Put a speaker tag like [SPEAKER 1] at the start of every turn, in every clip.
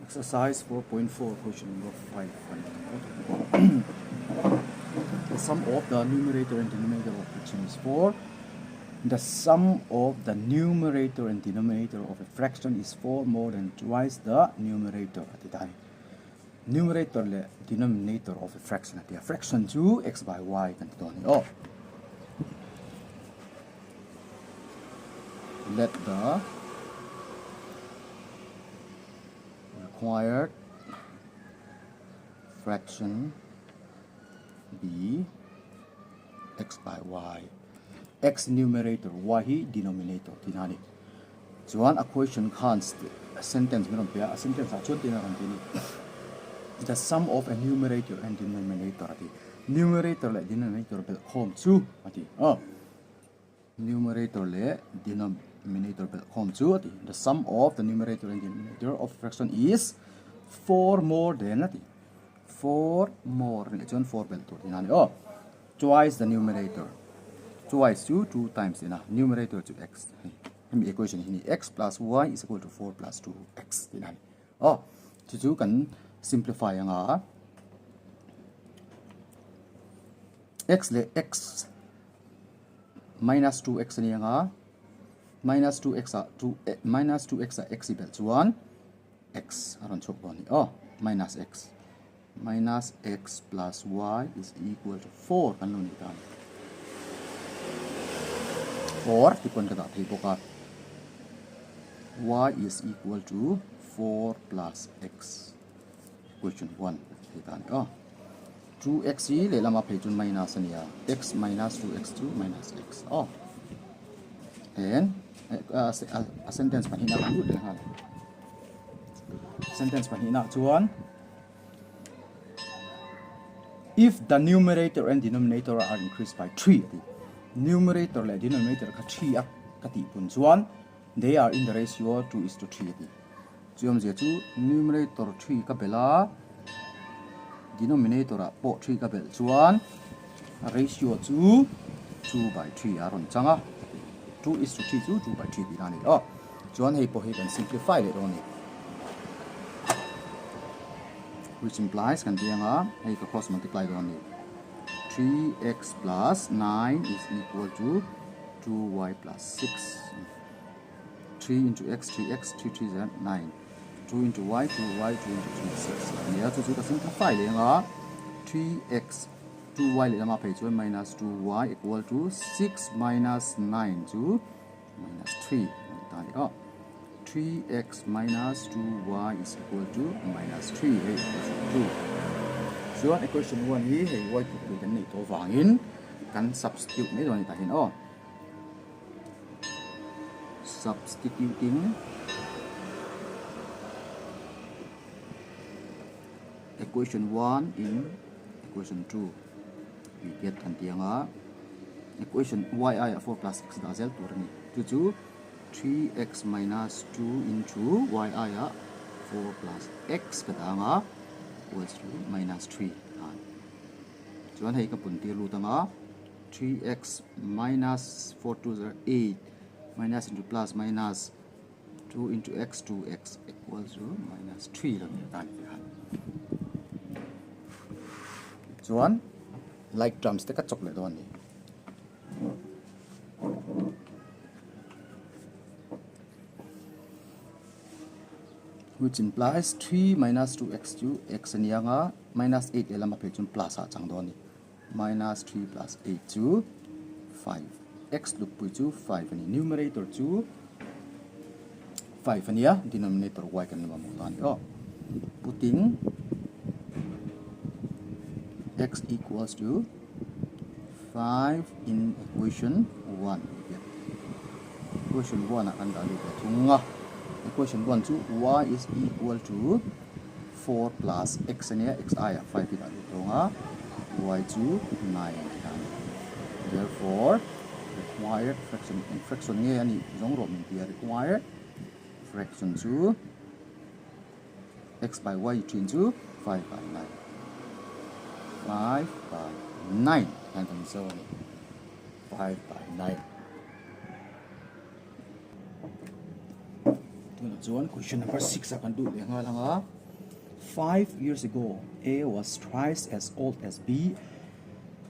[SPEAKER 1] Exercise 4.4 question number 5 The sum of the numerator and denominator of fraction is 4. The sum of the numerator and denominator of a fraction is 4 more than twice the numerator. Numerator leh denominator of a fraction a ti a, fraction chu x by y kan ti dawn a ni aw. Let the required fraction be x by y. X numerator, y hi denominator tihna a ni. Chuan a question khan sentence min rawn pe a, a sentence ah chuan tiin a rawn ti a ni, The sum of a numerator and denominator a ti. Numerator leh denominator belh khawm chu a ti. Aw, numerator leh denominator belh khawm chu a ti. The sum of the numerator and denominator of fraction is 4 more than a ti. 4 more leh chuan 4 belh tur tihna a ni aw. Twice the numerator, twice chu 2 times tihna, numerator chu x hei hemi equation hi ni x plus y is equal to 4 plus 2x tihna a ni. Aw chu chu kan simplify anga x leh x minus 2x a ni anga minus 2x ah 2 minus 2x ah x i belh chuan x a rawn chhuak dawn a ni aw minus x. Minus x plus y is equal to 4 kan lo nih ta a ni. 4 ti pawn ka dah thei bawk a. Y is equal to 4 plus x equation 1 thei ta a ni aw. 2x hi lehlam a phei chuan minus a ni a, x minus 2x chu minus x aw. And a sentence pahnihna kan lut leh nghal. Sentence pahnihna chuan If the numerator and denominator are increased by 3 a ti. Numerator leh denominator kha 3 a ka tih pun chuan they are in the ratio 2 is to 3 a ti. Chu awmzia chu numerator 3 ka belh a, denominator ah pawh 3 ka belh chuan ratio chu 2 by 3 a rawn chang a. 2 is to 3 chu 2 by 3 tihna a ni aw. Chuan hei pawh hi kan simplify leh dawn a ni. Which implies kan tih anga hei ka cross multiply dawn a ni. 3x plus 9 is equal to 2y plus 6. 3 into x 3x 3 3 is 9. 2 into y 2y 2 into 3 6. Nia chu chu ka simplify leh anga 3x 2y leh lama phei chuan minus 2y equal to 6 minus 9 chu minus 3 ani ta ni aw 3x minus 2y is equal to minus 3 hei equation 2 chuan equation 1 hi hei y tluk pui kan neih tawh vangin kan substitute mai dawn a ni tah hian aw substituting equation 1 in equation 2 we get kan tih anga equation y aiah 4 plus x dah zel tur a ni chu chu 3x minus 2 into y aiah 4 plus x ka dah anga equals to minus 3 chuan hei ka pun tir lut anga 3x minus 4 2 zero 8 minus into plus minus 2 into x 2x equals to minus 3 lo ni ta ni chuan like terms te ka chawk leh dawn ni which implies 3 minus 2x chu x ania nga minus 8 leh lama phei chuan plus ah chang dawn ni minus 3 plus 8 chu 5 x lukpui chu 5 a ni numerator chu 5 a nia denominator y kan la mamawh ta a ni aw putting x equals to 5 in equation 1 equation 1 ah kan dah lut leh thung a equation 1 chu y is equal to 4 plus x a nia x aiah 5 i dah lut dawn a y chu 9 a ni therefore required fraction eng fraction nge a nih zawng rawh min ti a required fraction chu x by y thin chu 5 by 9 5 by 9 hian kan zo a ni 5 by 9. Tunah chuan question number 6 ah kan duh leh nghal ang a. 5 years ago, A was thrice as old as B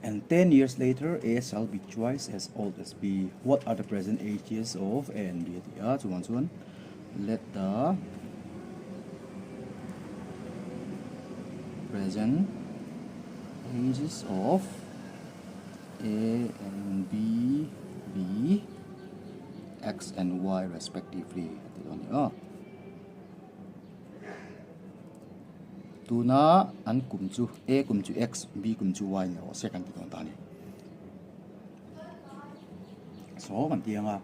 [SPEAKER 1] and 10 years later A shall be twice as old as B. What are the present ages of A and B? A ti a, chuvang chuan let the present ages of A and B be X and Y respectively a ti dawn a ni aw. Tuna an kum chu A kum chu X, B kum chu Y ni rawh se kan ti dawn ta a ni. So kan ti ang a,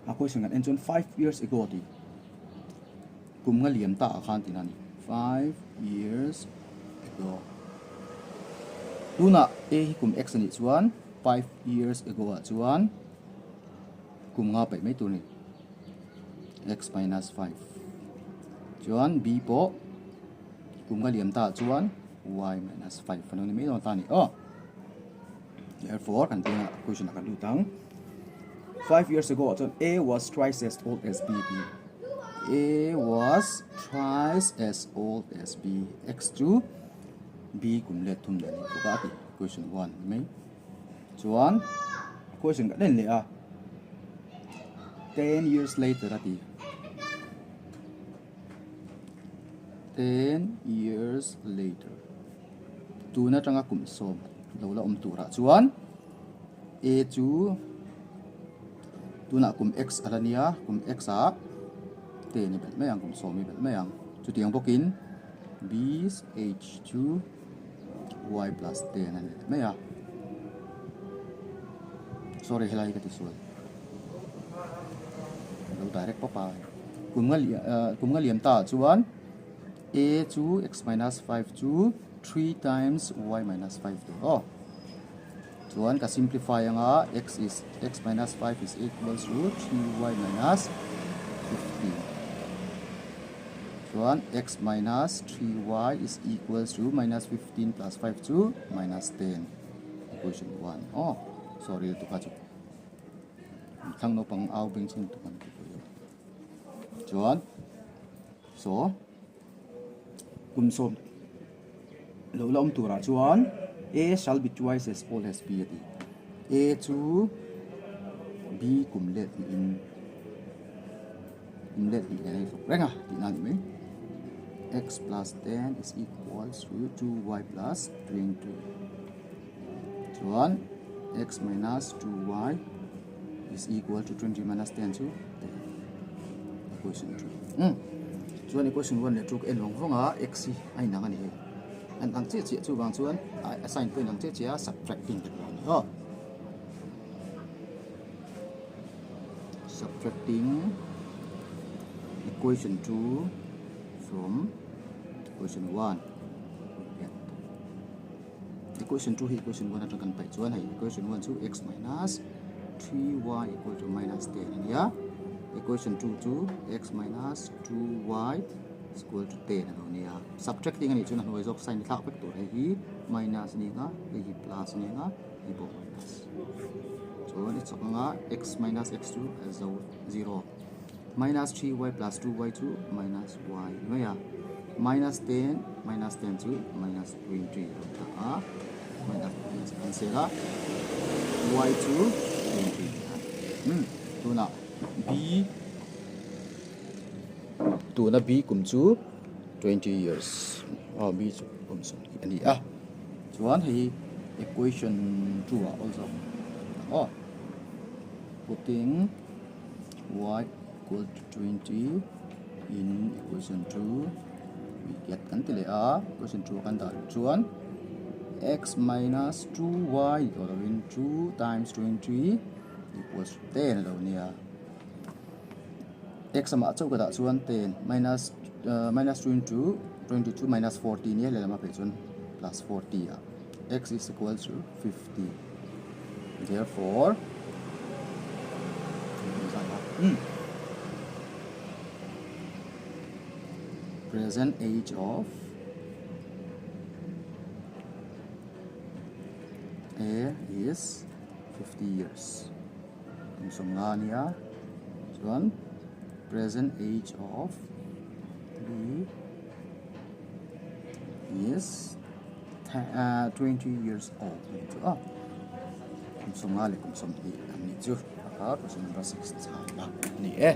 [SPEAKER 1] a question kan en chuan 5 years ago tih kum nga liam ta ah khan tihna a ni. 5 years ago. Tuna A hi kum X a nih chuan 5 years ago ah chuan kum nga paih mai tur a ni. X minus 5 chuan B pawh kum ka liam ta chuan Y minus 5 a lo ni mai dawn ta a ni aw. Therefore kan tia question ah kan lut ang. 5 years ago ah chuan A was twice as old as B tih A was twice as old as B X chu B kum let thum nen a ni bawk a a ti question 1 ni mai. Chuan question kan en leh a 10 years later a ti 10 years later tun atanga kum sawm lo la awm turah chuan A chu tunah kum x a la nia kum x ah 10 i belh mai ang kum sawm i belh mai ang chutiang bawkin B h chu y plus 10 a ni leh mai a sorry helai hi ka ti sual lo direct pawp a kum nga kum nga liam ta ah chuan a chu x minus 5 chu 3 times y minus 5 tur aw chuan ka simplify anga x is x minus 5 is equals to 3y minus 15 Chuan x minus 3y is equals to minus 15 plus 5 chu minus 10 equation 1 aw sorry lutuk a chu thlang naupang au beng chhung lutuk an ti pawh chuan so kum sawm lo la awm turah chuan a shall be twice as old as b a ti a chu b kum let niin Kum let hnih nen a inhlawk reng a tihna a ni mai. X plus 10 is equals to 2y plus 20. Chuan x minus 2y is equal to 20 minus 10 chu 10. Equation 2. Hmm. Chuan equation 1 leh 2 ka en vawng vawng a x hi a inang a ni hei. An ang chiah chiah chuvang chuan a sign pawh inang chiah chiah a subtracting ka ti a ni aw. Subtracting equation 2 from equation 1 we get equation 2 hi equation 1 atang kan paih chuan hei equation 1 chu x minus 3y equal to minus 10 a nia equation 2 chu x minus 2y is equal to 10 a lo nia subtracting a nih chuan a hnuai zawk sign thlak vek tur hei hi minus a ni ang a hei hi plus a ni ang a hei pawh minus chuan i chawk anga x minus x chu a zo 0 minus 3y plus 2y chu minus y ni mai a minus 10 minus 10 chu minus 20 a rawn ta a minus minus a cancel a y chu 20 hmm tunah b tuna b kum chu 20 years aw b chu kum sawmhnih a ni a. Chuan hei hi equation 2 ah awl zawk aw putting y equal to 20 in equation 2 we get kan ti leh a equation 2 a kan dah luh chuan x minus 2y ni tawh lovin 2 times 20 equals to 10 a lo nia x amah chauh ka dah chuan 10 minus minus 2 into 22 minus 40 nia lehlam a phei chuan plus 40 ah x is equal to 50 therefore present age of A is 50 years kum sawmnga a nia chuan. Present age of B is 20 years old ni chu a. Kum 15 leh kum 20 an nih chu. A kha question number 6 chhan na a ni e.